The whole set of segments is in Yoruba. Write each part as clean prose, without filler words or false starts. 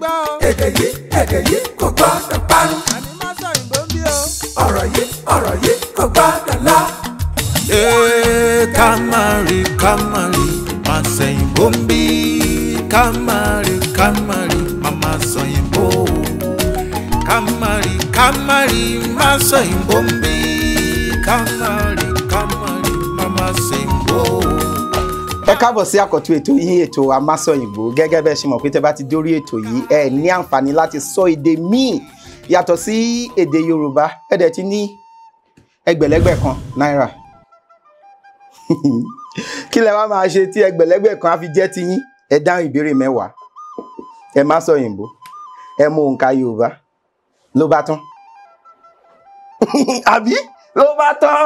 gbọ́ o. Èdè yìí, èdè yìí kò gbọ́dọ̀ parun. Àní má sọ òyìnbó ń bí o. Ọ̀rọ̀ yìí, ọ̀rọ̀ yìí kò gbọ́dọ̀ lọ. Ee, ká má rí, ká má rí, má sẹ̀yìnbó ń bí. Ká má rí, ká má rí, má má sọ̀yìnbó. Ká má rí, ká má rí, má sọ̀yìnbó ń bí. Ká má rí, ká má rí, má má sẹ̀yìnbó. Ẹ káàbọ̀ sí àkọ́tún ètò yín, ètò Amásọ̀yìnbó. Gẹ́gẹ́ bẹ́ẹ̀ ṣe mọ̀ pé tẹ́ bá ti dórí ètò yìí, ẹ ní àǹfààní láti sọ èdè míì yàtọ̀ sí èdè Yorùbá. Ẹ dẹ̀ ti ní ẹgbẹ̀lẹ́gbẹ̀ kan náírà. Kí lẹ wá máa ṣe tí ẹgbẹ̀lẹ́gbẹ̀ kan á fi jẹ́ tiyín? Ẹ dáhùn ìbéèrè 10. Ẹ má sọ òyìnbó, ẹ mú òǹkà Yorùbá, ló bá tán. Àbí ló bá tán.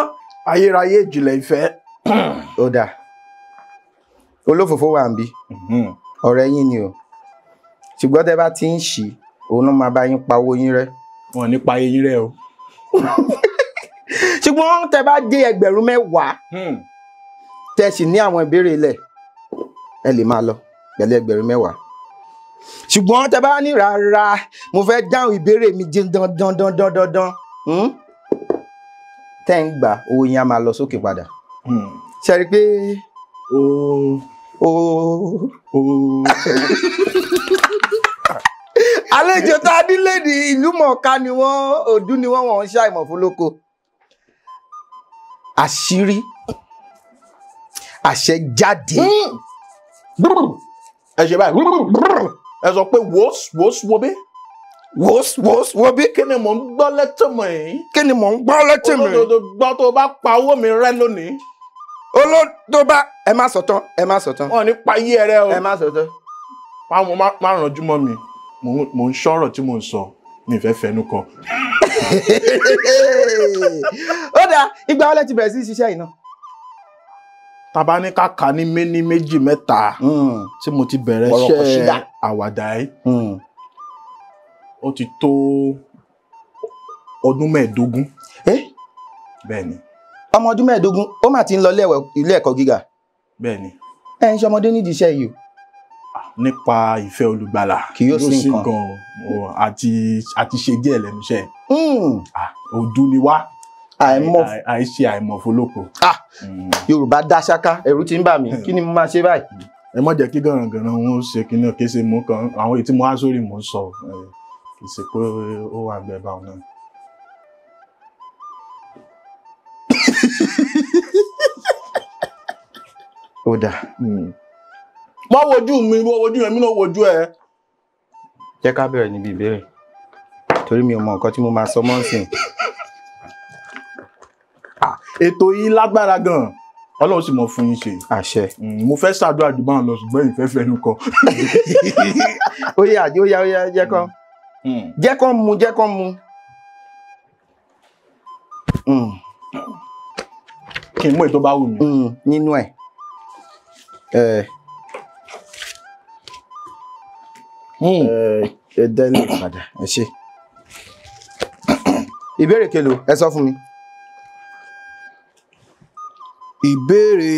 Ayérayé ìjìnlẹ̀ ìfẹ́. Ó dáa, olófòfó wà ń bí, ọ̀rẹ́ yín ni o, ṣùgbọ́n tẹ́ bá ti ń ṣí, òun ló máa bá yín pa owó yín rẹ́. Wọn ò ní pa eyín rẹ́ o. Ṣùgbọ́n tẹ́ bá dé ẹgbẹ̀rún 10, tẹ́ sì ní àwọn ìbéèrè ilẹ̀, ẹ lè máa lọ pẹ̀lú ẹgbẹ̀rún 10. Ṣùgbọ́n tẹ́ bá ní rárá, mo fẹ́ dáhùn ìbéèrè mi dandan dandan dandan dandan, tẹ́ ń gbà, owó yín á máa lọ sókè padà. Ṣe rí i pé ó àlejò tá a nílé ní ìlú mọ̀ọ́ká ni wọ́n, òdú ni wọ́n, wọ́n ń ṣàìmọ̀ fún lóko. Àṣírí àṣẹ jáde. Ẹ ṣe báyìí, ẹ sọ pé wòós wòós wo bí. Wòós wòós wo bí. Kí ni mò ń gbọ́ létí mi? Kí ni mò ń gbọ́ létí mi? Olódodo gbọ́, tó bá pa owó mi rẹ́ lónìí. Olódó bá ẹ má sọ tán, ẹ má sọ tán. Wọn ò ní pa ayé rẹ o. Ẹ má sọ tán. Báwo má rànjú mọ́ mi, mò ń sọ̀rọ̀ tí mò ń sọ, mi fẹ́ fẹnu kọ. Ó dáa, ìgbà wo lẹ ti bẹ̀rẹ̀ sí ṣiṣẹ́ yìí náà? Tàbá ní ká kà ní méní méjì mẹ́ta tí mo ti bẹ̀rẹ̀ iṣẹ́ àwàdà yìí, ó ti tó ọdún 15. Bẹ́ẹ̀ni. Ọmọ ọdún 15, ó mà ti ń lọ ilé ẹ̀kọ́ gíga. Bẹ́ẹ̀ni. Ẹ ń ṣọmọdé nídìí iṣẹ́ yìí o. Nípa ìfẹ́ olùgbàlà kì yóò sí nǹkan àti ṣe díẹ̀ lẹ́nu iṣẹ́. Òdu ni wá, àìṣe àìmọ̀fólókò. Yorùbá dá ṣáká, ẹ̀rù ti ń bà mí, kí ni mo máa ṣe báyìí? Ẹ má jẹ́ kí gànràngànràn wọn ó ṣe kinní, kì í ṣe mú kan àwọn èyí tí mo há sórí mò ń sọ, kì í ṣe pé ó wà gbẹ báwọn náà. Ó dáa. Má wojú mi, wọ́n wojú ẹ̀mí náà wojú ẹ. Jẹ́ ká bẹ̀rẹ̀ níbi ìbéèrè, torí mi ò mọ nǹkan tí mo máa sọ mọ́ nsìn. Ètò yìí lágbára gan-an, Ọlọ́run sì mọ̀ fún yín ṣe. Àṣẹ. Mo fẹ́ ṣàdúrà jù báwọn lọ, ṣùgbọ́n ìfẹ́ fẹnu kọ. Ó yá, ó yá, ó yá, jẹ́ kán. Jẹ́ kán mu, jẹ́ kán mu. Kí n mú ètò bá wù mí. Nínú ẹ̀. Ẹ dẹ́lẹ̀ padà, ẹ ṣé. Ìbéèrè kelo, ẹ sọ fún mi. Ìbéèrè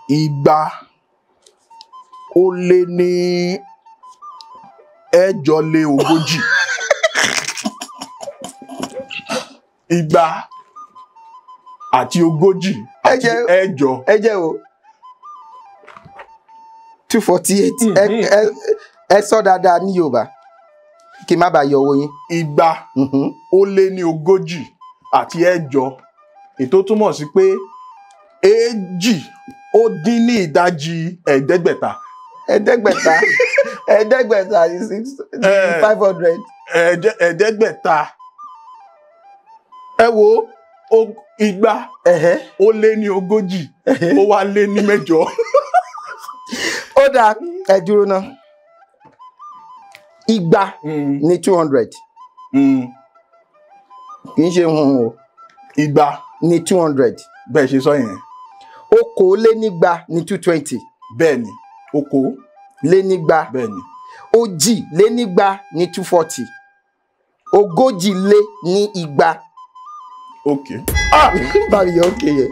240. 240. Ẹ jẹ́ o. 248. Ẹ sọ dáadáa ní Yorùbá kí n má bàa yọ owó yín. 248, ètò túmọ̀ sí pé 5. Ẹ̀ẹ́dẹ́gbẹ̀ta. Ẹ̀ẹ́dẹ́gbẹ̀ta is 500. Ẹ̀ẹ́dẹ́gbẹ̀ta. Ẹ wo 240, ó wá lé ní 8. Ó dáa, ẹ dúró ná. 200 ní 200. Kì í ṣe hun o. 200 ní 200. Bẹ́ẹ̀ ṣe sọ yẹn. 220 ní 220. Bẹ́ẹ̀ni, 220. Bẹ́ẹ̀ni. 240 ní 240. 240. Ok. Báyìí yọ ókè yẹn.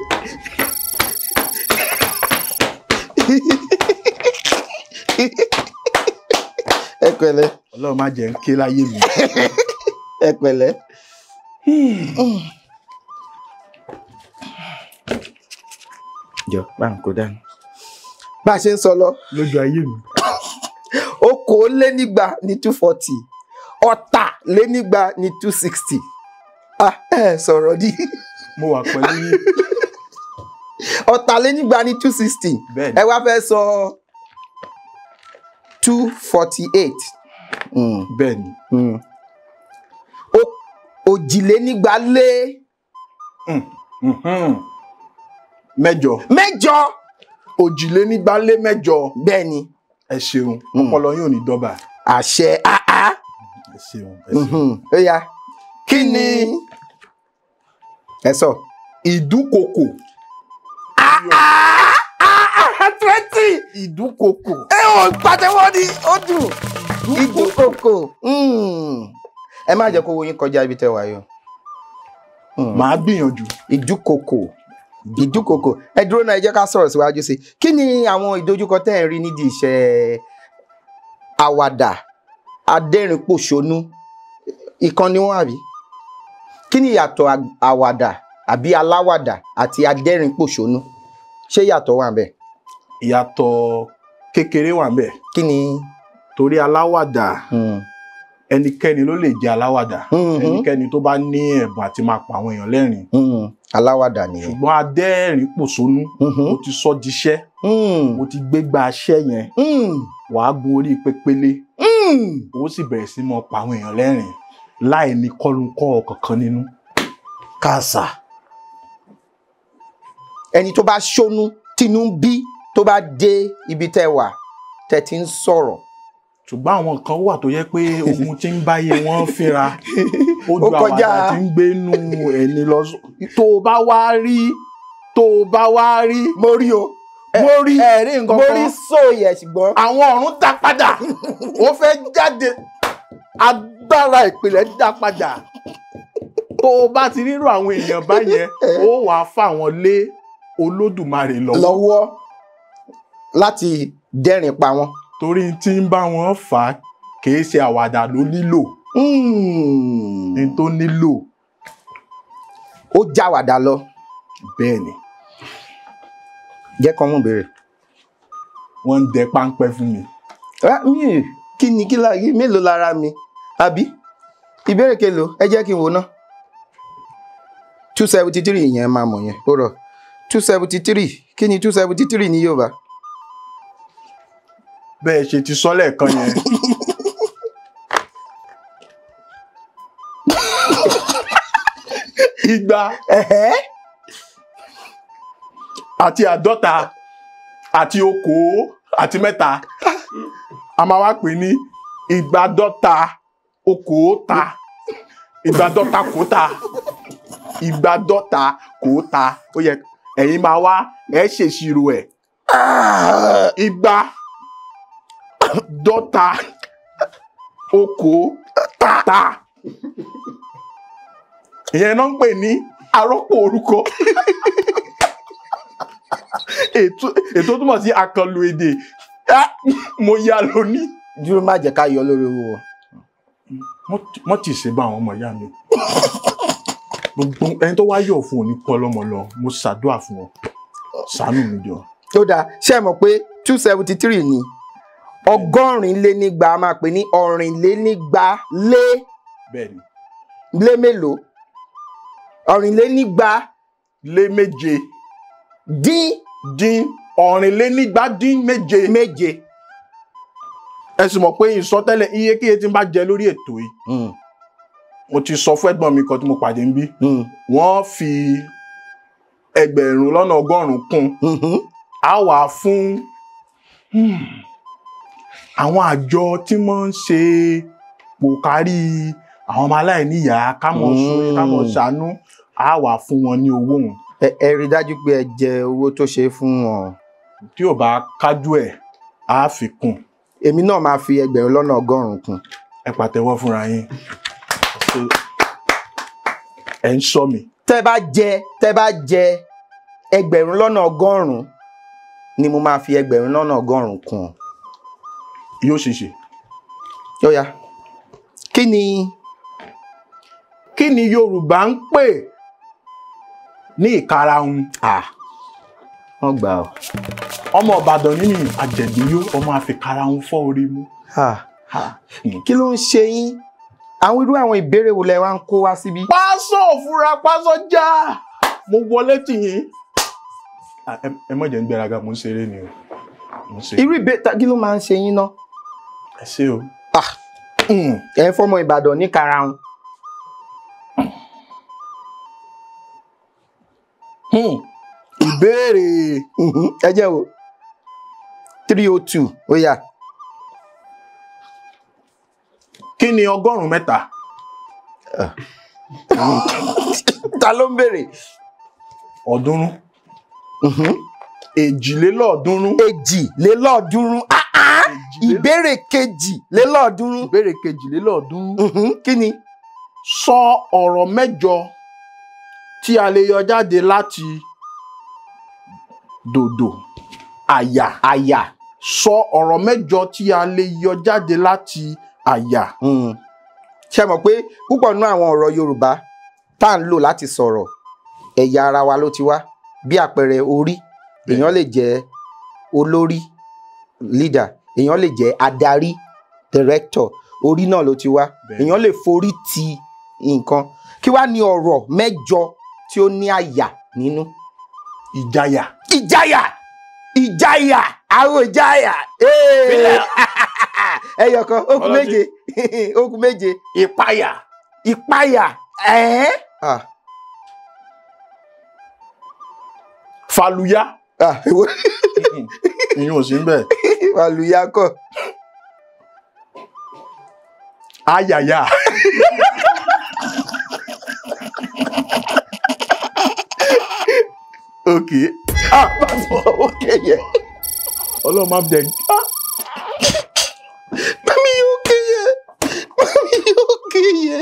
Ẹ pẹ̀lẹ́. Ọlọ́run má jẹ́ ń ké láyé mi. Ẹ pẹ̀lẹ́. Jọ bá ń kó dání. Bá a ṣe ń sọ lọ. Lójú ayé mi. 220 ní 240, 240 ní 260. Ah, ẹ sọ̀rọ̀ ní. Mo wà pẹ̀lú yín. 240 ní 260. Bẹ́ẹ̀ni. Ẹ wá fẹ́ sọ 248. Bẹ́ẹ̀ni. 240 Mẹ́jọ. Mẹ́jọ. 208. Bẹ́ẹ̀ni. Ẹ ṣeun, ọpọlọ yóò ní dọ́bà. Àṣẹ àá. Ẹ ṣeun, ẹ ṣeun. Ó yá, kí ni ẹ sọ? Ìdúkokò. 20. Ìdúkokò. Ẹ ò pàtẹ́wọ́ ni ó dùn. Ìdúkokò. Ẹ má jẹ́ kó wo yín kọjá ibi tẹ́ wà yọ. Màá gbìyànjú. Ìdúkokò. Ìdúkokò. Ẹ dúró náà, ẹ jẹ́ ká sọ̀rọ̀ síwájú sí i. Kí ni àwọn ìdojúkọ tẹ́ ẹ̀ ń rí nídìí iṣẹ́ àwàdà adẹ́rìnpòṣónú? Ìkan ni wọ́n àbí? Kí ni ìyàtọ̀ àwàdà àbí aláwàdà àti adẹ́rìnpòṣónú? Ṣé ìyàtọ̀ wà ńbẹ̀? Ìyàtọ̀ kékeré wà ńbẹ̀. Kí ni? Torí aláwàdà, ẹnikẹ́ni ló lè jẹ́ aláwàdà. Ẹnikẹ́ni tó bá ní ẹ̀bùn àti máa pa àwọn èèyàn lẹ́rìn. Aláwàdà nìyẹn. Ṣùgbọ́n adẹ́rìn-pòṣónú, mo ti sọ diṣẹ́, mo ti gbégbá aṣẹ́ yẹn, wàá gun orí pépélé, ó sì bẹ̀rẹ̀ sí mọ́ pa àwọn èèyàn lẹ́rìn láì ní kọ́lunkọ́ kankan nínú. Kàṣà. Ẹni tó bá ṣónú tínú ń bí tó bá dé ibi tẹ́ wà tẹ́ ti ń sọ̀rọ̀. Ṣùgbọ́n àwọn kan wà tó yẹ pé ogun tí ń báyé wọn fínra, ó ju àwàdà tí ń gbénu ẹni lọ. Tó o bá wá rí, tó o bá wá rí. Mo rí o. Mo rí ẹ̀rí nǹkan kan. Mo rí sóòyẹ̀ ṣùgbọ́n. Àwọn ọ̀run dá padà. Ó fẹ́ jáde. Agbára ìpìlẹ̀ dá padà. Tó o bá ti rírò àwọn èèyàn báyẹn, ó wàá fà wọ́n lé Olódùmarè lọ́wọ́ láti dẹ́rìn pa wọ́n. Torí tí ń bá wọn fà á kìí ṣe àwàdà ló nílò. Ní tó nílò. Ó jáwàdà lọ. Bẹ́ẹ̀ni. Jẹ́ kán mú béèrè. Wọ́n ń dẹ páńpẹ́ fún mi. Mi kí ni kí láyé mélòó lára mi? Àbí? Ìbéèrè kelo, ẹ jẹ́ kí n wò ná. 273 yẹn máa mọ̀ yẹn. Ó rọ̀. 273 kí ni 273 ní Yorùbá? Bẹ́ẹ̀ ṣe ti sọ lẹ́ẹ̀kan yẹn. Igba àti 50 àti 23 a máa wá pè ní 250 250 250 ó yẹ ẹ̀yin máa wá ẹ̀ ṣèṣirò ẹ̀. 250 ìyẹn náà ń pè ní arọ́pò orúkọ. Ètò túmọ̀ sí àkànlò èdè. Mo yá lóní. Dúró, má jẹ́ ká yọ lórí owó wọn. Wọ́n ti ṣe bá àwọn ọmọ ìyá mi. Gbogbo ẹni tó wá yọ̀ fún òní kọ́ lọ́mọ lọ, mo ṣàdúrà fún ọ. Ṣàánú mi jọ. Ó dáa, ṣé ẹ mọ̀ pé 273 ni 280 a máa pè ní 220 lé. Bẹ́ẹ̀ni. Lé mélòó? 220 lé méje. Dín. Dín 227 méje. Ẹ sì mọ̀ pé ìsọtẹ́lẹ̀ iyekíye tí n bá jẹ lórí ètò yìí. Mo ti sọ fún ẹ̀gbọ́n mi kan tí mo pàdé ń bí. Wọ́n fi 1,100,000 kún. A wà fún àwọn àjọ tí wọ́n ń ṣe pòkárí àwọn ọmọ aláìníyàá, ká mọ̀ sórí, ká mọ̀ ṣàánú, a wà fún wọn ní owó òun. Ẹ rí dájú pé ẹ jẹ owó tó ṣe fún wọn. Tí ò bá kájú ẹ̀, á fi kún. Èmi náà máa fi 1,100,000 kún. Ẹ pàtẹ́wọ́ fúnra yín. Ẹ ń sọ mi. Tẹ́ bá jẹ 1,100,000 ni mo máa fi 1,100,000 kún. Yóò ṣe ṣe. Ó yá. Kí ni Kí ni Yorùbá ń pè ní ìkarahun? Wọ́n gbà ọ́. Ọmọ Ìbàdàn nínú àjẹ̀díyó, ọmọ àfikàrahun fọ́ orí mú. Kí ló ń ṣe yín? Àwọn irú àwọn ìbéèrè wo lẹ wá ń kó wá síbí? Pásọ̀ òfurá pásọ̀ já. Mo wọlé tì yín. Ẹ má jẹ́ ń gbéraga, mo ń ṣeré ni o. Irú ìbéèrè kí ló máa ń ṣe yín ná? Ẹ ṣé o. Ẹ fọmọ Ìbàdàn ní karahun. Ìbéèrè. Ẹ jẹ́ o. 302 ó yá. Kí ni 103? Ta ló ń béèrè? 300. 302. 302. Ìbéèrè 302. Ìbéèrè 302. Kí ni? Sọ ọ̀rọ̀ mẹ́jọ tí a lè yọ jáde láti dòdò. Àyà. Àyà. Sọ ọ̀rọ̀ mẹ́jọ tí a lè yọ jáde láti àyà. Ṣé mọ̀ pé púpọ̀ nínú àwọn ọ̀rọ̀ Yorùbá tá à ń lò láti sọ̀rọ̀ ẹ̀yà ara wa ló ti wá. Bí àpẹẹrẹ orí, èèyàn lè jẹ́ olórí, leader, èèyàn lè jẹ́ adarí, director, orí náà ló ti wá. Èèyàn lè forí ti nǹkan. Kí wá ní ọ̀rọ̀ mẹ́jọ tí ó ní àyà nínú? Ìjayà. Ìjayà. Ìjayà. Àwọn ìjayà. Ẹyọ kan, ó kù méje. Ó kù méje. Ìpayà. Ìpayà. Fàlùyà. Ìyún ò sí ńbẹ̀. Fàlùyà kọ́. Ayàyà. Okay. Okay yẹ. Ọlọ́run má bẹ̀. Mami okay yẹ. Mami okay yẹ.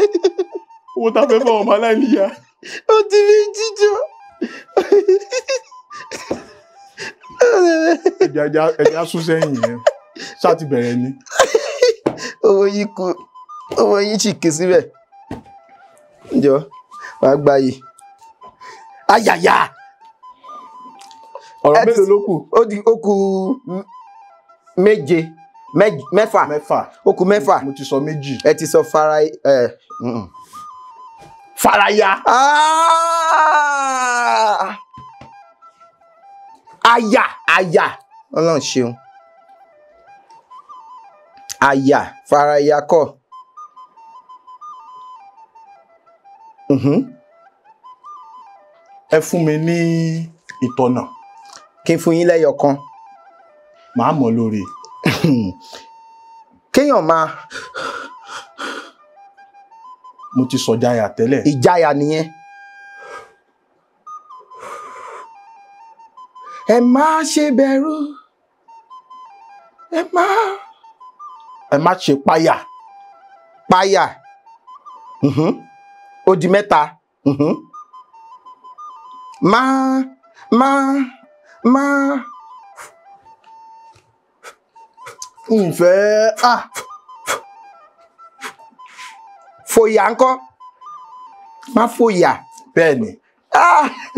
Owó tá a fẹ́ fún ọmọ aláìníyá. Ó ti fi jíjọ. Ẹja sún sẹ́yìn yẹn. Ṣá ti bẹ̀rẹ̀ ni. Owó yìí kú. Owó yìí sì kì síbẹ̀. Ǹjọ́ wàá gba yìí. Ayàyà. Ọ̀rọ̀ mélòó ló kù? Ó kù méje, mẹ́fà. Mẹ́fà. Ó kù mẹ́fà. Mo ti sọ méjì. Ẹ ti sọ fara. Faraya. Àyà àyà. Ọlọ́run ṣeun. Àyà faraya kọ́. Ẹ fún mi ní ìtọ̀nà. Kí n fún yín lẹ́yọ kan. Màá mọ̀ lórí. Kéèyàn máa. Mo ti sọ ìjayà tẹ́lẹ̀. Ìjayà nìyẹn. Ẹ má ṣe bẹ̀rù. Ẹ má. Ẹ má ṣe páyà. Páyà. Ó di mẹ́ta. Má má má. Ǹfẹ́ Fòyà ńkọ́? Má fòyà. Bẹ́ẹ̀ni.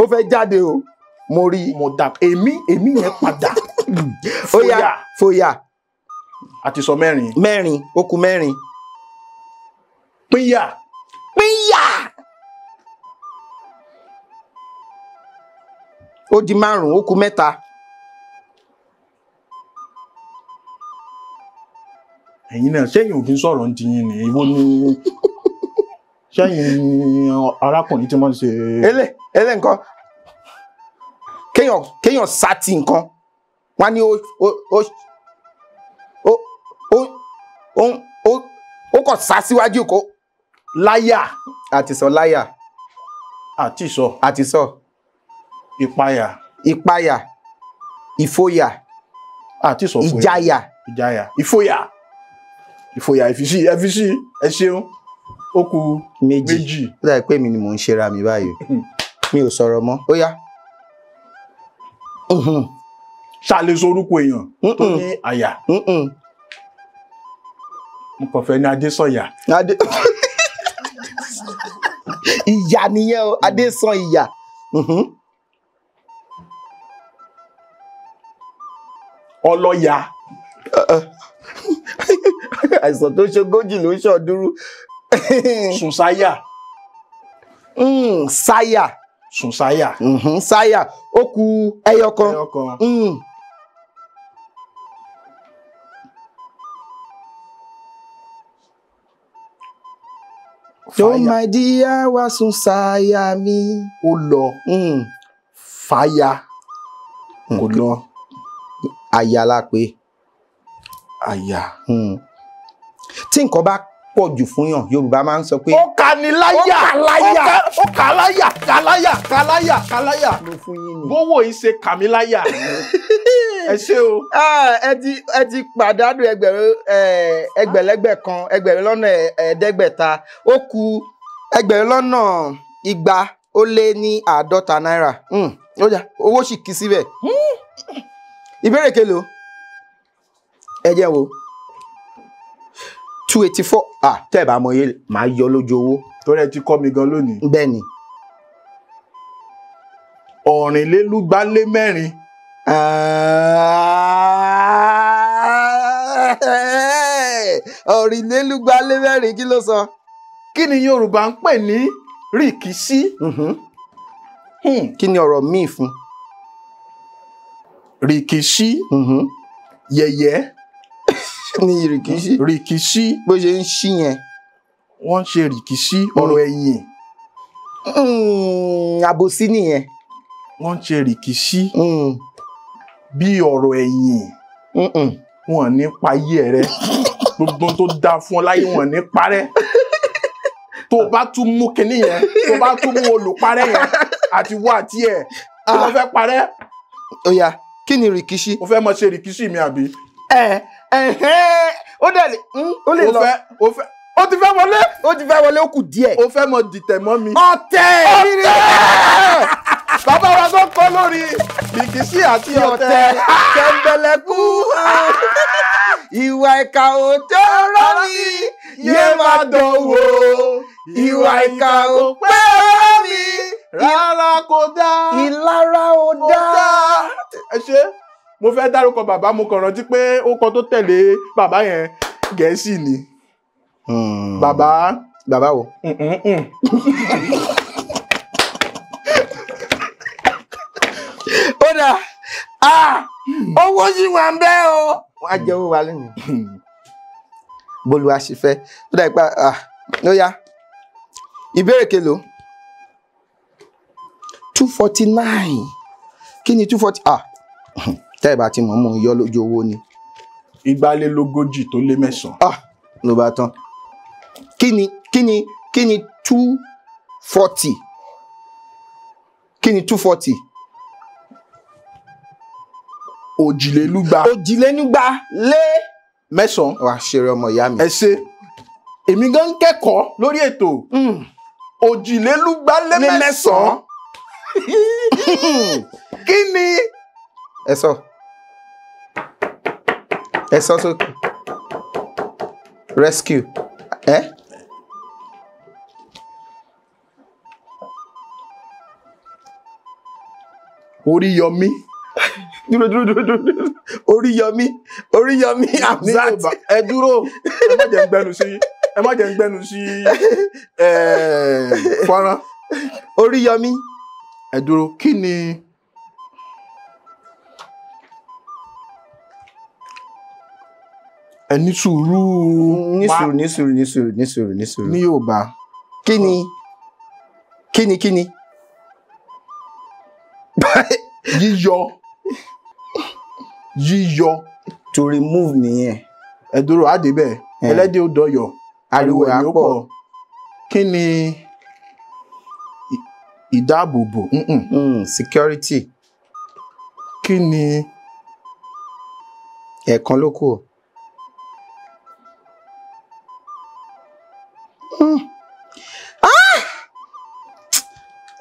Ó fẹ́ jáde o. Mo rí. Mo dà èmi yẹn padà. Fòyà. Fòyà. A ti sọ mẹ́rin. Mẹ́rin, ó kù mẹ́rin. Pínyà. Pínyà. Ó di márùn-ún, ó kù mẹ́ta. Ẹ̀yin náà ṣẹ́yìn ò kí ń sọ̀rọ̀ ń di yín ni ìwọ ni ṣẹ́yìn arákùnrin tí wọ́n ń ṣe. Ele nǹkan kéèyàn sá ti nǹkan wọ́n á ní ó kàn sá síwájú kó. Láyà. Àti sọ láyà. Àti sọ. Àti sọ. Ìpayà. Ìpayà. Ìfòyà. Àti sọ fòyà. Ìjayà. Ìjayà. Ìfòyà. Ìfòyà ìfisí ẹfisí ẹ ṣeun. Ó kù méjì. Ó dàbí pé mi ni mò ń ṣera mi báyìí. Mi ò sọ̀rọ̀ mọ́. Ó yá. Ṣàlè sorúkọ èèyàn tó ní àyà. Mo kàn fẹ́ ní Adésànyà. Ìyà nìyẹn o, Adésànyà. Ọlọ́yà. Àìsàn tó ṣogójì ló ń ṣọ̀ọ́dúrú. Sùnsáyà. Sáyà. Sùnsáyà. Sáyà. Ó kù ẹyọ kan. Ẹyọ kan. Tó my dear wá sùn sáyà mi. Ó lọ. Fàyà. Kò lọ. Àyà la pè. Àyà. Tí nǹkan bá pọ̀ jù fún yàn, Yorùbá máa ń sọ pé. Ó kà ní láyà. Ó kà láyà. Kà láyà. Kà láyà. Kà láyà. Mo fún yín ni. Bówó yìí ṣe kà mí láyà. Ẹ ṣé o. Ẹ ti pàdánù ẹgbẹ̀lẹ́gbẹ̀ kan, 2,500. Ó kù 2,250 náírà. Ó yá, owó sì kí síbẹ̀. Ìbéèrè kelo. Ẹ jẹ́ wo. 284. Tẹ́ ẹ bá mọ iye, màá yọ lójú owó. Torí ẹ ti kọ́ mi gan lónìí. Bẹ́ẹ̀ ni. 224. 224 kí ló sọ? Kí ni Yorùbá ń pè ní rìkíṣí? Kí ni ọ̀rọ̀ míì fún? Rìkíṣí. Yẹ̀yẹ́. Ní rìkíṣí. Rìkíṣí. Bó ṣe ń ṣí yẹn. Wọ́n ń ṣe rìkíṣí ọ̀rọ̀ ẹ̀yìn. Àbòsí nìyẹn. Wọ́n ń ṣe rìkíṣí bí ọ̀rọ̀ ẹ̀yìn. Wọ́n ní payé rẹ. Gbogbo tó dáa fún ọ láyé wọ́n ní parẹ́. Tó bá tún mú kinní yẹn, tó bá tún mú olùparẹ́ yẹn àti wọ́ àti ẹ̀ tó lọ fẹ́ parẹ́. Ó yá, kí ni rìkíṣí? O fẹ́ mọ ṣe rìkíṣí mi àbí? Ó dẹ̀ lè, ó lè lọ. Ó ti fẹ́ wọlé. Ó ti fẹ́ wọlé, ó kù díẹ̀. O fẹ́ mọ dìtẹ̀ mọ́ mi. Ọ̀tẹ̀! Ọ̀tẹ̀! Bàbá wa tó kọ́ lórí rìkíṣí àti ọ̀tẹ̀. Tẹ̀m̀bẹ̀lẹ̀kú. Ìwà ìkà ò tó rọ́ mi, yé máa dánwò. Ìwà ìkà ò pé rọ́ mi. Rárá kò dáa. Ìlara ò dáa. Ẹ ṣé, mo fẹ́ dárúkọ bàbá, mo kàn rántí pé ó kọ tó tẹ̀lé bàbá yẹn Gẹ̀ẹ́sì ni. Bàbá. Bàbá wo? Ó dáa, owó sì wà ń bẹ́ o. Wọ́n á jẹ owó wa lónìí. Bólúwa ṣe fẹ́. Ó dà pé ó yá. Ìbéèrè kelo. 249. Kí ni 240? Tẹ́ ẹ bá ti mọ̀, mò ń yọ lójú owó ni. 249. Ló bá tán. Kí ni 240? Kí ni 240? 202. 209. Wàá ṣeré ọmọ ìyá mi. Ẹ ṣé. Èmi gan ń kẹ́kọ̀ọ́ lórí ètò. 209. Kí ni? Ẹ sọ. Ẹ sọ sókè. Rescue. Ẹ? Oríyọmí. Dúró. Oríyọmí. Oríyọmí Hamzat. Ẹ dúró. Ẹ má jẹ́ ń gbẹnu sí. Ẹ má jẹ́ ń gbẹnu sí fọ́nrán. Oríyọmí. Ẹ dúró. Kí ni? Ẹ ní sùúrù. Ní sùúrù. Ní Yorùbá. Kí ni? Kí ni? Yíyọ. Yíyọ. To remove nìyẹn. Ẹ dúró, á débẹ̀. Ẹlẹ́dẹ̀ ó dọ̀yọ̀. Ariwo ẹ̀ á pọ̀. Kí ni ìdáàbòbò? Security. Kí ni? Ẹ̀ẹ̀kan ló kù.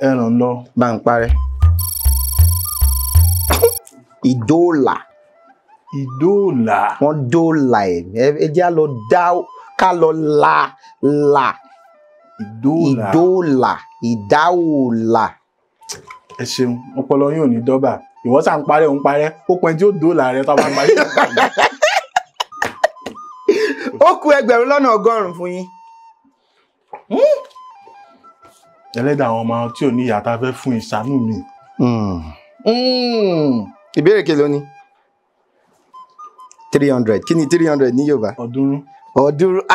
Ẹran lọ. Bá ń parẹ́. Ìdóòlà. Ìdóòlà. Wọ́n dóòlà ẹ̀. Ẹ jẹ́ á lọ dá Ká lọ la là. Ìdóòlà. Ìdáòlà. Ẹ ṣeun, ọpọlọ yín ò ní dọ́bà. Ìwọ sá ń parẹ́, òun parẹ́, ó pẹ́ tí ó dóòlà rẹ tó bá ń parí. Ó kù 1,100,000 fún yín. Ẹlẹ́dàá àwọn ọmọ tí ò ní ìyá tá a fẹ́ fún ìṣàánú mi. Ìbéèrè kelo ni? 300. Kí ni 300 ní Yorùbá? Ọ̀ọ́dúnrún. Ọ̀ọ́dúnrún.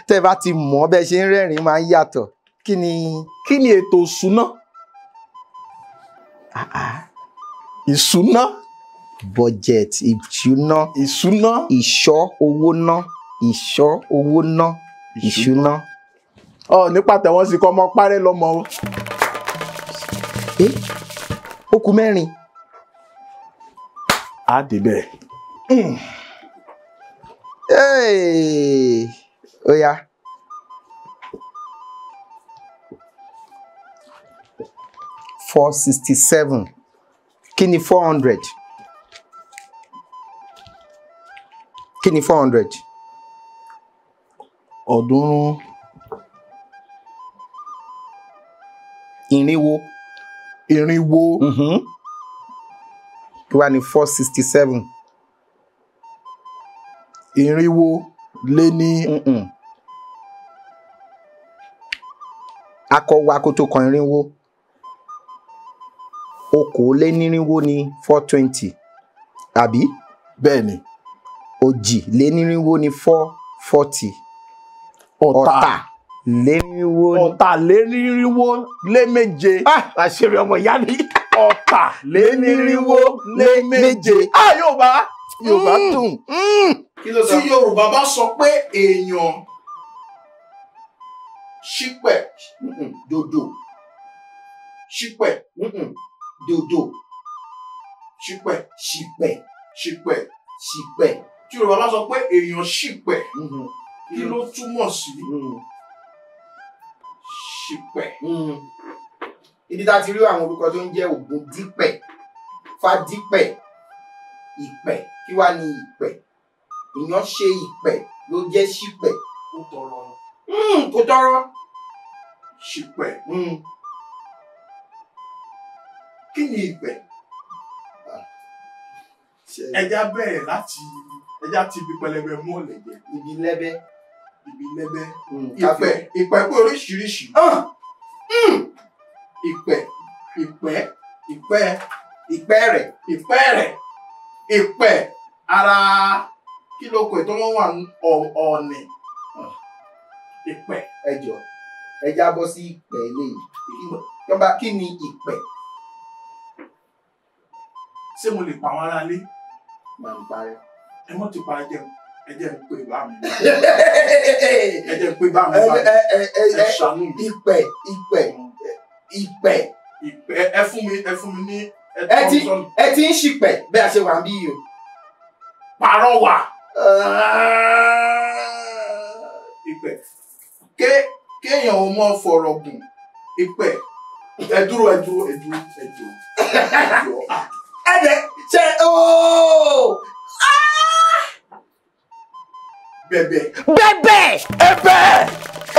Tẹ́ ẹ bá ti mọ̀ bẹ́ẹ̀ ṣe ń rẹ́rìn-ín máa ń yàtọ̀. Kí ni ètò ìṣúná? Ìṣúná. Budget, ìṣúná. Ìṣúná. Ìṣọ́ owó ná. Ìṣọ́ owó ná. Ìṣúná. Ọ nípa tẹ̀wọ́n sí kọ́ ọmọ parẹ́ lọ́mọ. Ó kù 4. Á débẹ̀. Ó yá. 467. Kí ni 400? Kí ni 400? Ọ̀ọ́dúnrún. Irinwó. Irinwó. Kí wá ní 467? Irinwó lé ní. Akọwa kó tó kan irinwó. 420 ní 420. Àbí? Bẹ́ẹ̀ni. 420 ní 440. Ọ̀tàlénírínwó. 427. Àṣírí ọmọ ìyá mi. 427. Yorùbá. Yorùbá dùn. Tí Yorùbá bá sọ pé èèyàn ṣípẹ̀ dòdò. Ṣípẹ̀ dòdò. Ṣípẹ̀. Ṣípẹ̀. Ṣípẹ̀. Ṣípẹ̀. Tí Yorùbá bá sọ pé èèyàn ṣípẹ̀, kí ló túmọ̀ sí? Ṣípẹ̀. Ibi tá a ti rí àwọn orúkọ tó ń jẹ́ Ògúndípẹ̀, Fádípẹ̀, Ìpẹ̀. Kí wá ní ìpẹ̀? Èèyàn ṣe ìpẹ̀ ló jẹ́ ṣípẹ̀. Kò tọrọ. Kò tọrọ. Ṣípẹ̀. Kí ni ìpẹ̀? Ẹja bẹ̀rẹ̀ láti ẹja ti ibi pẹlẹbẹ mú ọ̀lẹ̀jẹ̀. Ibi lẹ́bẹ́. Ibi lẹ́bẹ́. Ìpẹ̀ ìpẹ̀ pé oríṣiríṣi. Ìpẹ̀ ìpẹ̀ ìpẹ̀ ìpẹ́ rẹ̀. Ìpẹ́ rẹ̀. Ìpẹ̀ ara kí ló kọ ètò wọn wà ọ̀ọ̀nì. Ìpẹ̀. Ẹ jọ̀ọ́ ẹ jábọ́ sí ìpẹ̀ eléyìí. Kí ni ìpẹ̀? Ṣé mo lè pa àwọn aráalé? Màá ń parẹ́. Ẹ mọ́ ti pa ẹ jẹ́ ń pè bá mi. Ẹ jẹ́ ń pè bá mi. Ẹ ṣàánú mi. Ìpẹ̀ ìpẹ̀ ìpẹ̀. Ìpẹ̀ ẹ fún mi ní. Ẹ ti ń ṣìpẹ̀ bí a ṣe wà ń bí yìí o. Pàrọwà. Ìpẹ̀. Kéèyàn ò mọ fọ̀rọ̀ gùn. Ìpẹ̀. Ẹ dúró ẹ dúró ẹ dúró ẹ dúró. Ẹ jẹ́ ṣe ooo. Bẹ̀bẹ̀. Bẹ̀bẹ̀. Ẹ̀bẹ̀.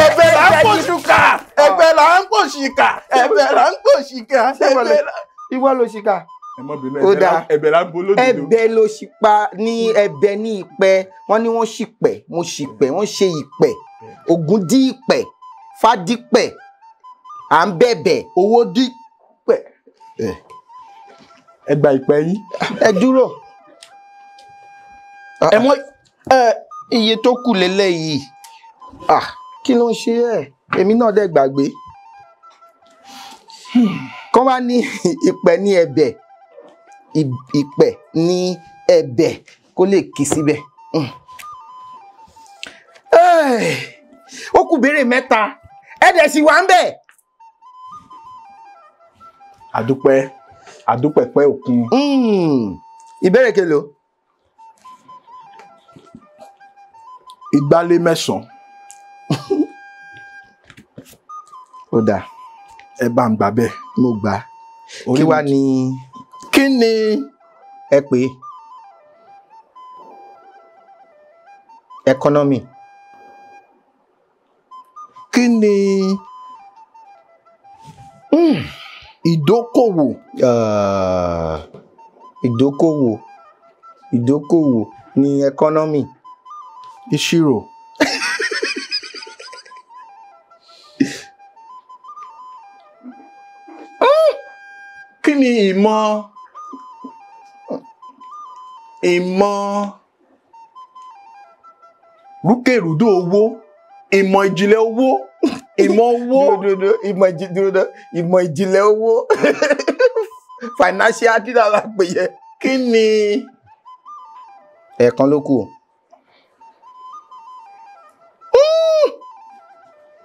Ẹ̀bẹ̀ là ń pòṣùkà. Ẹ̀bẹ̀ là ń pòṣìkà. Ẹ̀bẹ̀ là ń pòṣìkà. Ẹ̀bẹ̀ là. Ìwọ ló ṣìkà. Ẹ má bínú, ẹ̀bẹ̀ là ń bolódodo. Ẹ̀bẹ̀ ló ṣìpa ní ẹ̀bẹ̀ ní ìpẹ́. Wọ́n ní wọ́n ṣìpẹ̀, mo ṣìpẹ̀, wọ́n ṣe ìpẹ̀. Ògún dí ìpẹ̀, Fádípẹ̀, à ń bẹ̀bẹ̀. Owó dí pẹ̀. Ẹ gba ìpẹ́ yín. Ẹ dúró. Ẹ mọ iye tó kù lélẹ́yìí. Kí ló ń ṣe ẹ́? Èmi náà dẹ̀ gbàgbé. Kán wá ní ìpẹ́ ní ẹ̀bẹ̀. Ìpẹ́ ní ẹ̀bẹ̀ kó lè kí síbẹ̀. Ó kù béèrè 3. Ẹ dẹ̀ sì wà ń bẹ̀. Àdúpẹ́. Àdúpẹ́ pẹ́ òkun. Ìbéèrè kelo? 209. Ó dáa. Ẹ bá ń gbà bẹ́ẹ̀. Mo gbà. Kí wá ní. Kí ni ẹ pè é? Economy. Kí ni ìdókòwò? Ìdókòwò, ìdókòwò ní economy. Ìṣirò. Kí ni ìmọ̀ ìmọ̀ rúkèrúdò owó, ìmọ̀ ìjìnlẹ̀ owó, ìmọ̀ owó? Dúró, ìmọ̀ ìjìnlẹ̀ owó, financial dealer la pè yẹ. Kí ni Ẹ̀ẹ̀kan ló kù.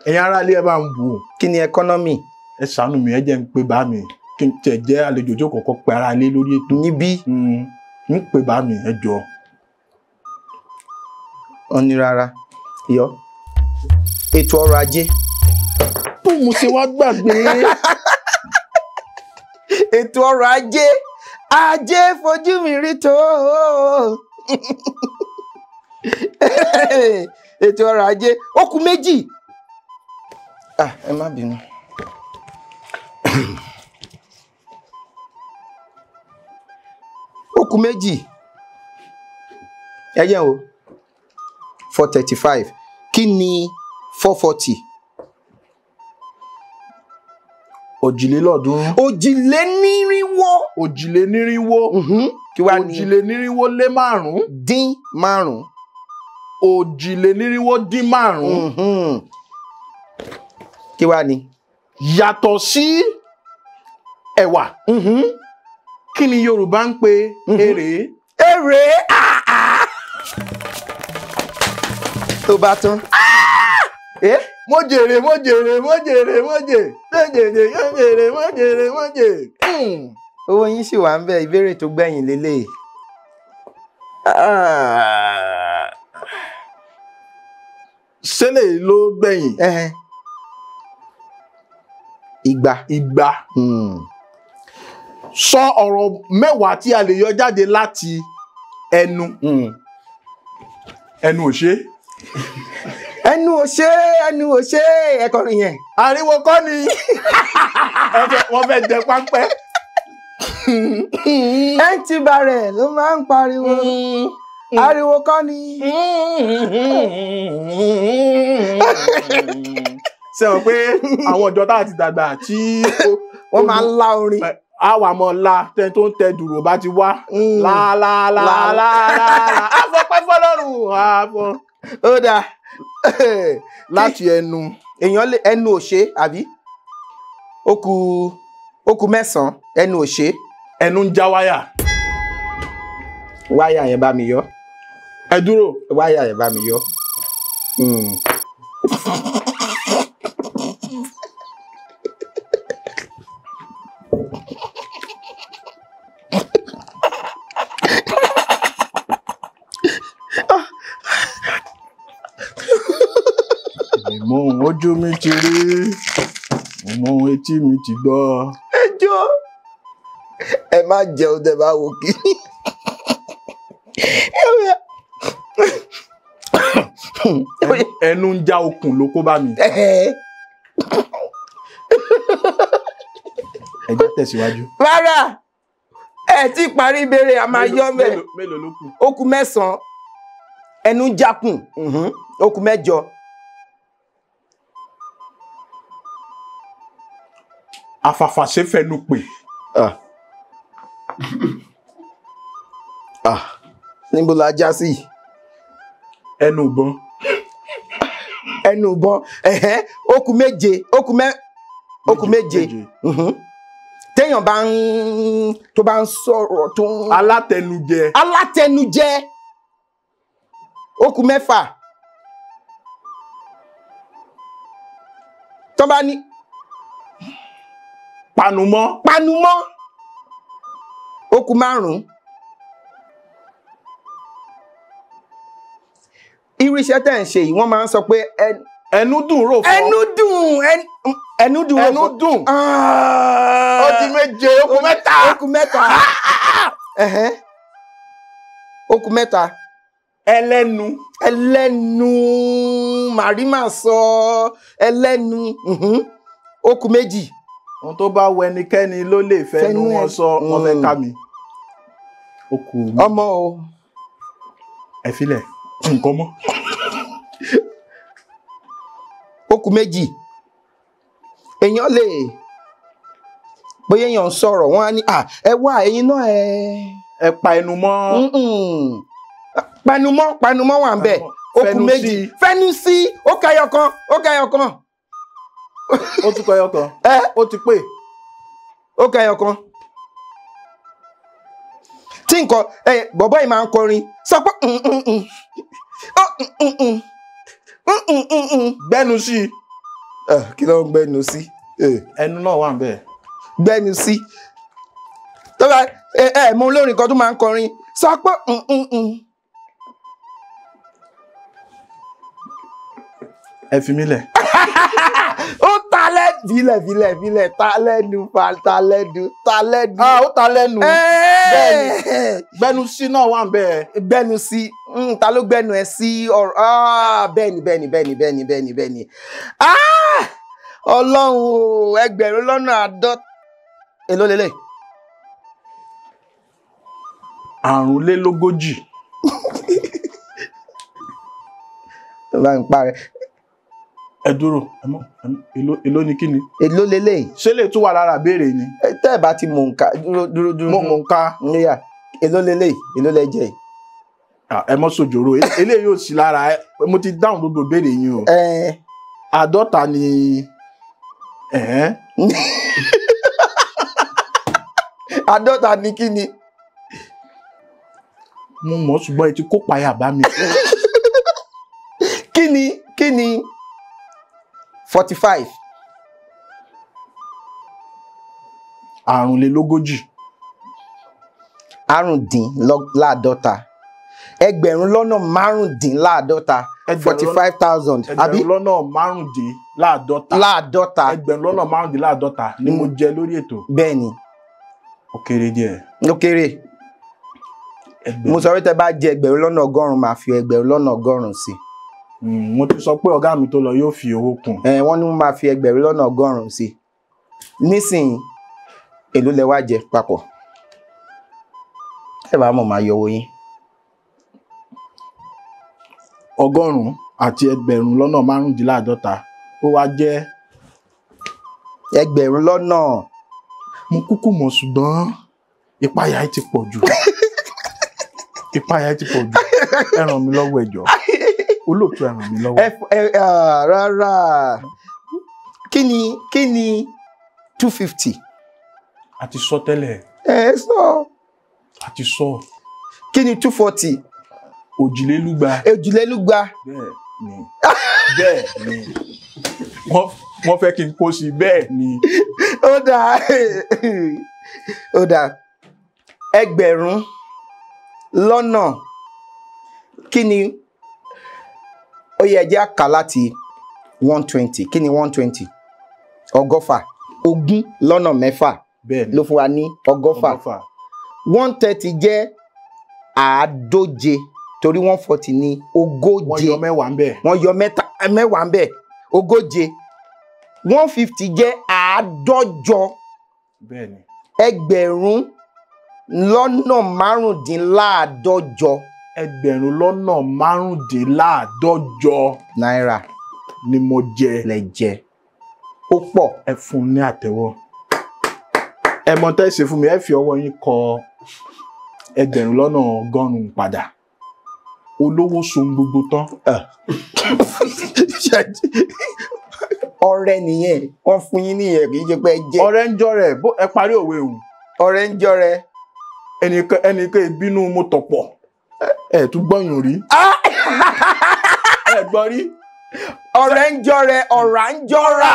Ẹ̀yin ará ilé, ẹ bá ń wò. Kí ni economy? Ẹ ṣàánú mi, ẹ jẹ́ ń pè bá mi, kí n tẹ̀ jẹ́ àlejò tó kọ́kọ́ pe ara ilé lórí ètò. Níbí. Ń pè bá mi, ẹ jọ. Wọ́n ní rárá yọ ètò ọrọ̀ ajé. Bó mo ṣe wá gbàgbé. Ètò ọrọ̀ ajé, ajé fojú mi rí tó. Ètò ọrọ̀ ajé. Ó kù méjì. Ah, ẹ má bínú. Ó kù méjì. Ẹ yẹ̀ o, 435. Kí ni 440? 340. 440. 440. Kí wá ní? 543. Dín márùn. 543. Kí wá ní? Yàtọ̀ sí ẹ̀wà, kí ni Yorùbá ń pè èrè? Èrè tó bá tán. Mo jèrè, mo jèrè, mo jèrè, mo jèrè, mo jèrè, mo jèrè, mo jèrè, mo jèrè. Owó yín sì wà ń bẹ. Ìbéèrè tó gbẹ̀yìn lélẹ̀. Ṣẹlẹ̀ ló gbẹ̀yìn? Igba. Igba. Sọ ọ̀rọ̀ mẹ́wàá tí a lè yọ jáde láti ẹnu. Ẹnu ò ṣe. Ẹnu ò ṣe, ẹnu ò ṣe, ẹkọrin yẹn. Ariwo kọ́ ni wọ́n fẹ́ jẹ páńpẹ́. Ẹntì barẹ̀ ló máa ń pariwo. Ariwo kọ́ ni. Ṣé o pé àwọn ìjọ tá a ti dàgbà tí wọ́n máa ń lá orin. A wà mọ́ la tẹni tó ń tẹ dùrò bá ti wá. La la la la la. Àfọpẹ́ fọlọ́run àfọ. Ó dáa. Láti ẹnu. Èèyàn lè ẹnu ò ṣe àbí? Ó kù mẹ́sàn-án, ẹnu ò ṣe. Ẹnu ń já wáyà. Wáyà yẹn bá mi yọ. Ẹ dúró. Wáyà yẹn bá mi yọ. Mo ohun ojú mi ti rí, mo ohun etí mi ti gbọ́. Ẹ jọ̀ọ́, ẹ má jẹun tẹ́ bá wò kí. Ẹnu ń já okùn ló kó bá mi. Ẹ jẹ́ tẹ̀síwájú. Rárá, ẹ ti parí ìbéèrè, a máa yọ mẹ́. Mélòó ló kù? Ó kù mẹ́sàn-án. Ẹnu ń jákùn, ó kù mẹ́jọ. Àfàfàṣe fẹnu pè. Níbo la já sí? Ẹnu ìbọn. Ẹnu ìbọn. Ó kù méje, ó kù méje. Téèyàn bá ń tó bá ń sọ̀rọ̀ tó ń. Alátẹnujẹ. Alátẹnujẹ. Ó kù mẹ́fà. Tó bá ní. Panumọ́. Panumọ́. Ó kù márùn-ún. Irú iṣẹ́ tẹ́ ń ṣe yìí, wọ́n máa ń sọ pé ẹnu dùn rò fọ́. Ẹnu dùn, ẹnu dùn rò fọ́. Ẹnu dùn. Ó di méje, ó kù mẹ́ta. Ó kù mẹ́ta. Ó kù mẹ́ta. Ẹlẹ́nu. Ẹlẹ́nu màrímà sọ ẹlẹ́nu. Ó kù méjì. Ohun tó bá wù ẹnikẹ́ni ló lè fẹnu wọn sọ, wọ́n fẹ́ ká mi. Ó kù ọmọ o. Ẹ filẹ̀ nǹkan mọ́. Ó kù méjì. Èèyàn lè bóyá èèyàn ń sọ̀rọ̀ wọ́n á ní ẹ wá ẹ̀yin náà ẹ. Ẹ pa ẹnu mọ́. Panumọ́ panumọ́ wà ń bẹ̀. Ó kù méjì. Fẹnu sí. Ó kẹyọ kan. Ó kẹyọ kan. Ó tún kẹyọ kan. Ó ti pè. Ó kẹyọ kan. Tí nǹkan bọ̀bọ́ yìí máa ń kọrin sọ pé gbẹ́nu sí. Kí ló ń gbẹ́nu sí? Ẹnu náà wà ń bẹ̀. Gbẹ́nu sí. Tó bá ẹ mọ olórin kan tó máa ń kọrin sọ pé. Ẹ fi mí lẹ̀. Ó ta lẹ́nu. Filẹ̀ filẹ̀ filẹ̀ ta lẹ́nu fa ta lẹ́nu ta lẹ́nu. Ó ta lẹ́nu. Bẹ́ẹ̀ni gbẹ́nu sí náà wà ń bẹ́ẹ̀. Gbẹ́nu sí ta ló gbẹ́nu ẹ sí ọ̀rọ̀ bẹ́ẹ̀ni bẹ́ẹ̀ni bẹ́ẹ̀ni bẹ́ẹ̀ni bẹ́ẹ̀ni bẹ́ẹ̀ni. Ọlọ́run o, 50,000. Èló lélẹ̀? 45. Tó bá ń parẹ́. Ẹ dúró, èló ni kí ni? Èló lélẹ̀? Ṣé lè tún wà lára béèrè ni? Tẹ́ ẹ bá ti mọ̀ nǹka dúró dúró dúró. Mo mọ̀ nǹka. Níyà, èló lélẹ̀? Èló lẹ jẹ? Ẹ mọ́ sojòrò, eléyìí ò sí lára, mo ti dáhùn gbogbo béèrè yín o. 50 ni. 50 ni kí ni? Mo mọ̀ ṣùgbọ́n ẹ ti kó payà bá mi. Kí ni kí ni 45? 45. 45. 45,000. 45,000. Àbí? 45,000. Láàdọ́ta. 45,000 ni mo jẹ lórí ètò. Bẹ́ẹ̀ni. Ó kéré díẹ̀. Ó kéré. Mo sọ pé tẹ́ bá jẹ 100,000 máa fi 100,000 sí. Mo ti sọ pé ọ̀gá mi tó lọ yóò fi owó kún. Wọ́n ní wọ́n máa fi 100,000 sí. Nísìnyí, èló lẹ wá jẹ papọ̀? Ẹ bá mọ̀ máa yọ owó yín. 100 àti 45,000 ó wá jẹ́ 1,000 lọ́nà. Mo kúkú mọ̀ ṣùgbọ́n ìpayà ti pọ̀ jù. Ìpayà ti pọ̀ jù. Ẹ ràn mí lọ́wọ́ ẹ jọ̀ọ́. Olóòtú ẹ ràn mí lọ́wọ́. Rárá. Kí ni 250? A ti sọ tẹ́lẹ̀. Ẹ sọ. A ti sọ. Kí ni 240? 220. 220. Bẹ́ẹ̀ ni. Bẹ́ẹ̀ ni. Wọ́n fẹ́ kí n kó sí bẹ́ẹ̀ ni. Ó dáa. Ó dáa. 1,000 lọ́nà kí ni ó yẹ jẹ́ àkà láti 120. Kí ni 120? 120. 20 lọ́nà 6 ló fún wa ní 120. 130 jẹ́ 150 torí 140 ní 40. Wọ́n yọ mẹ́wàá ń bẹ̀. Wọ́n yọ mẹ́wàá ń bẹ̀. 40. 150 jẹ́ 150. Bẹ́ẹ̀ni. 1,550,000. 1,550,000 náírà ni mo jẹ. Lẹ jẹ. Ó pọ̀. Ẹ fún ní àtẹ́wọ́. Ẹ mọ tẹ́ ṣe fún mi, ẹ fi ọwọ́ yín kọ 100,000 padà. Olówó sohun gbogbo tán. Ọ̀rẹ́ nìyẹn, wọ́n fún yín nìyẹn, kì í ṣe pé ẹ jẹ. Ọ̀rẹ́ ń jọrẹ, ẹ parí òwe òun. Ọ̀rẹ́ ń jọrẹ. Ẹnìkan ìbínú mo tọ̀pọ̀. Ẹ tún gbọ́yùn rí. Ẹ gbọ́ rí. Ọ̀rẹ́ ń jọrẹ, ọ̀rá ń jọra.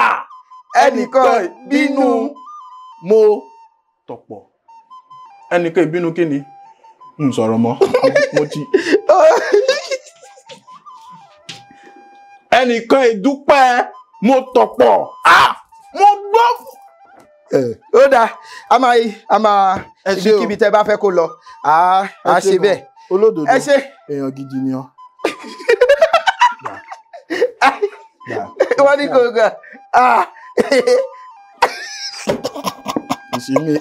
Ẹnìkan ìbínú mo tọ̀pọ̀. Ẹnìkan ìbínú kí ni? N sọ̀rọ̀ mọ́. Mo ti. Ẹnìkan ìdúpẹ́ mo tọ̀pọ̀. Mo gbọ́. Ó dáa, a máa ibikíbi tẹ́ bá fẹ́ kó lọ, a ṣe bẹ́ẹ̀. Olódodo, ẹ ṣé. Èèyàn gidi ni ọ́. Wọ́n ní kò gbà.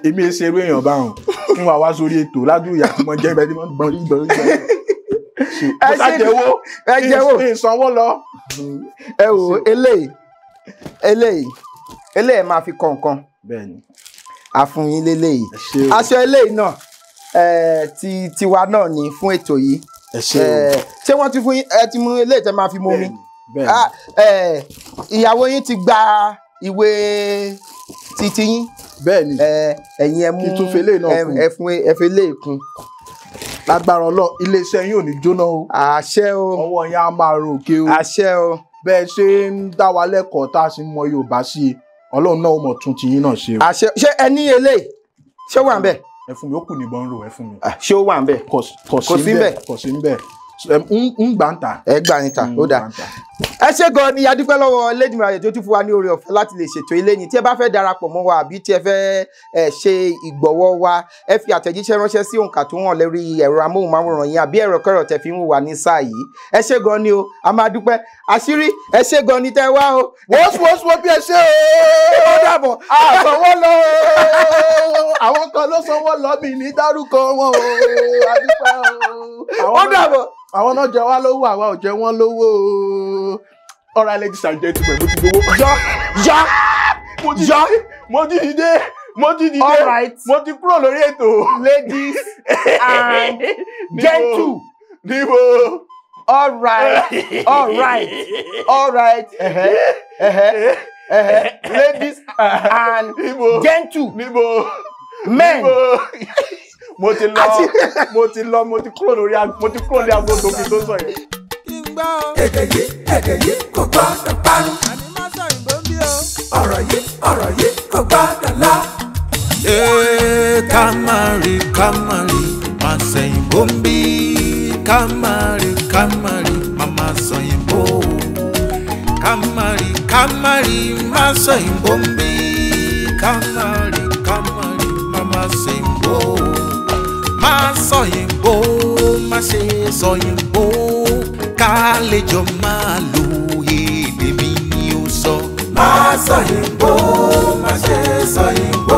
Èmi ṣe eré èèyàn báwọn kí wọ́n wá sórí ètò ládùúgbò ìyá tí wọ́n jẹ́ ibẹ̀ tí wọ́n gbọ́n gbọ́n gbọ́n. Mo sá jẹ́wọ́, ẹ jẹ́wọ́, kí n sanwó lọ. Ẹ wò eléyìí eléyìí eléyìí máa fi kọ̀ọ̀kan. Bẹ́ẹ̀ni. Àfún yín léléyìí. Aṣọ eléyìí náà ti tiwa náà ni fún ètò yìí. Ṣé wọ́n ti fún yín? Ẹ ti mú eléyìí tẹ́ máa fi mú mi. Ìyàwó yín ti gba ìwé titi yín. Bẹ́ẹ̀ni. Ẹ̀yin ẹ mú kí tún fi eléyìí náà kún. Ẹ fún ẹ fi eléyìí kún. Lágbára Ọlọ́run, iléeṣẹ́ yín ò ní jóná o. Àṣẹ o. Ọwọ́ yín á máa ròkè o. Àṣẹ o. Bẹ́ẹ̀ ṣe ń dá wa lẹ́kọ̀ọ́ tá a sì ń mọ Yorùbá sí i, Ọlọ́run náà ó mọ̀ tún ti yín náà ṣe o. Àṣẹ. Ṣé ẹ ní eléyìí? Ṣé ó wà ń bẹ̀? Ẹ fún mi, ó kù níbọn rò, ẹ fún mi. Ṣé ó wà ń bẹ̀? Kò sí ń bẹ̀. Kò sí ń bẹ̀. Ń gbà ń tà. Ẹ gbà ń tà, ó dáa. Ẹ ṣé gan ni, a dúpẹ́ lọ́wọ́ Elédùmarè tó tún fún wa ní oore ọ̀fẹ́ láti lè ṣètò ilé yìí. Tí ẹ bá fẹ́ darapọ̀ mọ́ wa àbí tí ẹ fẹ́ ṣe ìgbọ̀wọ́ wa, ẹ fi àtẹ̀jíṣẹ́ ránṣẹ́ sí òǹkà tó hàn lórí ẹ̀rọ amóhùnmáwòrán yín àbí ẹ̀rọ kẹ́rọ̀ tẹ́ fi ń wò wá ní sáà yìí. Ẹ ṣé gan ni o, a máa dúpẹ́. Àṣírí, ẹ ṣé gan ni tẹ́ wá o. Wọ́n bí ẹ ṣe o. Ó dàbọ̀. Àsanwó lọ o. Àwọn kan ló sanwó lọ, mi ní dárúkọ wọn o. A dúpẹ́ o. Ó dàbọ̀. Àwọn náà jẹ wá lówó, àwa ò jẹ wọ́n lówó o. All right, ladies and gentlemen, mo ti gbowó. Yọ yọ yọ. Mo ti dìde, mo ti dìde. All right. Mo ti kúrò lórí ètò. Ladies and gentle. Níbo. All right, all right, all right. Ladies and gentle. Níbo. Men. Mo ti lọ, mo ti lọ, mo ti kúrò lórí aago tó fi tó sọ yẹn. Èdè yìí kò gbọ́dọ̀ parun. Ọ̀rọ̀ yìí kò gbọ́dọ̀ lọ. Ká má rí, ká má rí, má sẹ̀yìnbó ń bí. Ká má rí, ká má rí, má má sọ̀yìnbó. Ká má rí, ká má rí, má sọ̀yìnbó ń bí. Ká má rí, ká má rí, má má sẹ̀yìnbó. Má sọ̀yìnbó, má ṣe sọ̀yìnbó. Ká lè jọ máa lo èdè mi ni ó sọ. Má sọ̀yìnbó, má ṣe sọ̀yìnbó.